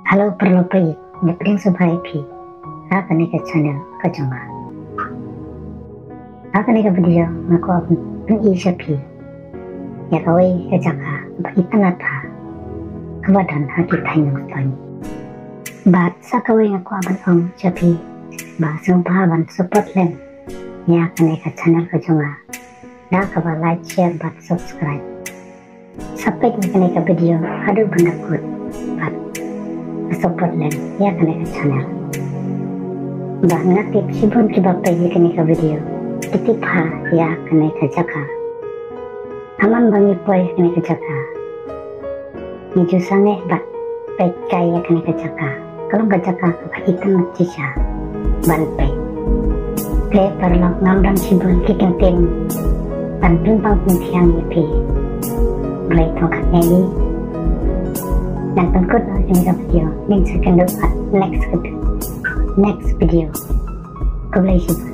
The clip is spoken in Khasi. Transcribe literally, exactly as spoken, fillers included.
Hello paralok, phi ïa pdiang sngewbha ïa phi ha kane ka channel ka jong nga. Ha kane ka video nga kwah ban pyni sha phi ïa kawei ka jaka ba itynnad bha kaba don ha ki thaiñ Nongstoiñ. Bad sa kawei nga kwah ban ong sha phi ba sngewbha ban support lem ïa kane ka channel ka jong nga da kaba like, share bad subscribe. Sa peit ïa kane ka video haduh ban da kut bad support lem ïa kane ka channel. Bad nga tip shibun kiba peit ïa kane ka video ki tip bha ïa kane ka jaka. Ha man ba ngi poi ïa kane ka jaka ngi ju sangeh bad peit kai ïa kane ka jaka. Ka long ka jaka kaba itynnad shisha ban peit. Te paralok, ngam don shibun ki kyntien ban pynpaw pynphiang ïa phi. Blei thong kane hi. Ngan pynkut noh ïa kane ka video, ngin sa ïakynduh ha next, next video. Khublei shibun.